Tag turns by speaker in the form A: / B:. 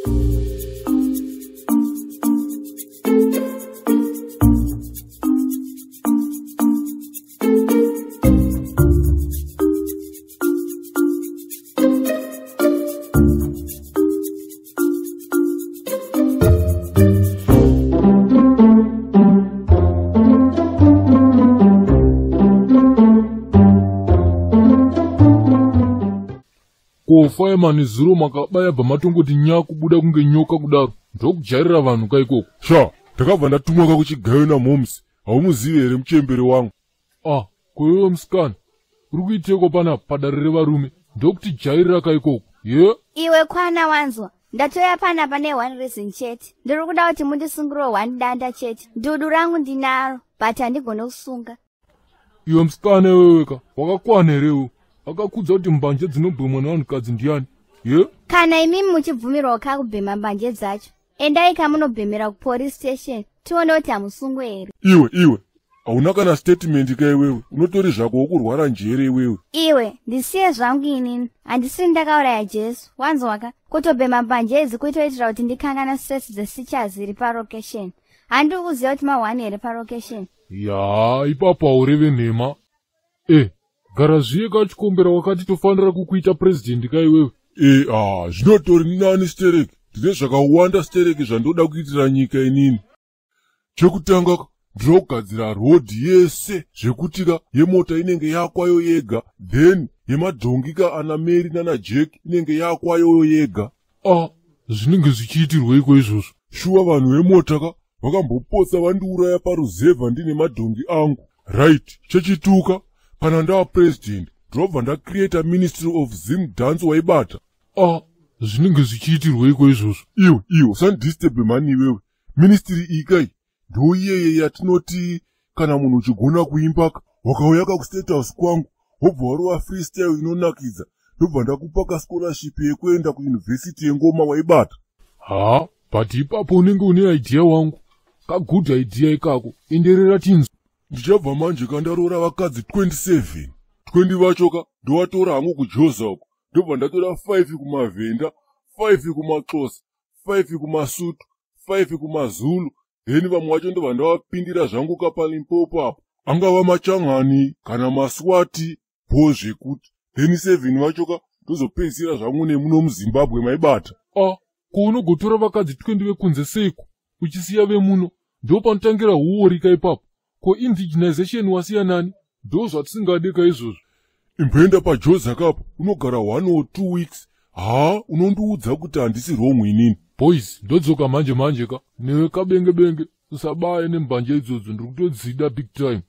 A: Ko fireman zuro makabaya bva matongoti nya kubuda kunge nyoka kudaro, ndokujairira vanhu ka ikoko.
B: Sha, ndakabva ndatumwa ka kuchigayo namoms. Haumuzivi here muchembere wangu?
A: Ah, ko iwe musikana uri kuiteko panapa padare revarume? Ndokutijairira ka ikoko ye?
C: Iwe kwana wanzwa, ndatoya panapa ne one reason chete. Ndiri kuda kuti mundisungire one danda chete. Dudu rangu ndinaro, but handigone kusunga.
A: Iwe musikana iweweka, wakakwana here iwe? Akakudza kuti mbanje dzinobhemwa nevanhukadzi ndiani ye?
C: Kana imimi muchibvumirwawo kakubhema mbanje dzacho, endai kamunobhemera kupolice station tione kuti hamusungwe here.
B: Iwe iwe, hauna kana statement ka iwewe, unotori zvako wokurwara njere iwewe.
C: Iwe ndisiye zvangu inini, handisiri ndakauraya Jesu, wanzwaka? Kutobhema mbanje idzi kuitoitira kuti ndikangana stress dzesichas iri parokesheni. Handiri kuziva kuti mahwani here parokesheni.
A: Ya, ipapo haureve nhema. E, gara zviye kachikombera, wakati tofanira kukuita purezidendi ka iwewe.
B: E, ah, zvinotori nani stereki. Ndine zvakawanda stereki zvandoda kuitira nyika inini. Chekutanga, ndinoda kugadzira rodhi yese zvekuti ka yemota inenge yakwayo yega, then yemadhongi ka ana Mary nana Jack inenge yakwayoyo yega.
A: Ah, zvinenge zvichiitirweiko izvozvo?
B: Shuwa, vanhu vemota ka vakambopotsa vandiuraya paruzevha ndine madhongi angu. Right, chechituka, kana ndava president ndinobva ndacreata Ministry of Zim Dance, waibata?
A: Ah, zvinenge zvichiitirweiko izvozvo?
B: Iwe iwe, usandidisturbe mani iwewe. Ministry iyi kai ndo iyeye yatinoti kana munhu uchigona kuimbaka, wakauya kakustate house kwangu, wobva warova freestyle inonakidza, ndobva ndakupa kascholarship yekuenda kuyunivhesiti yengoma, waibata?
A: Ha, but ipapo unenge une idea wangu, kagood idea ikako, enderera tinzwa.
B: Ndichabva manje kandaroora vakadzi 27. 20 vacho ka ndovatora hangu kujoza uko, ndobva ndatora 5 kumavhenda, 5 kumaxhosa, 5 kumasutu, 5 kumazulu, then vamwe vacho ndobva ndavapindira zvangu kapalimpopo apo, angava machangani kana maswati bho zvekuti, then 7 vacho ka ndozopedzisira zvangu nemuno muZimbabwe, maibata?
A: Ah, ko unogotora vakadzi 20 vekunze seiko uchisiya vemuno? Ndo panotangira huorika ipapo. Ko indigenization wasiya nani? Ndo zvatisingade ka izvozvo.
B: Imboenda pajoza kapo, unogara 1 or 2 weeks, haa, unondiudza kuti handisi wrong inini.
A: Boys, ndodzoka manje manje ka. Newe kabenge benge, usabaye nembanje idzodzo, ndiri kutodzida big time.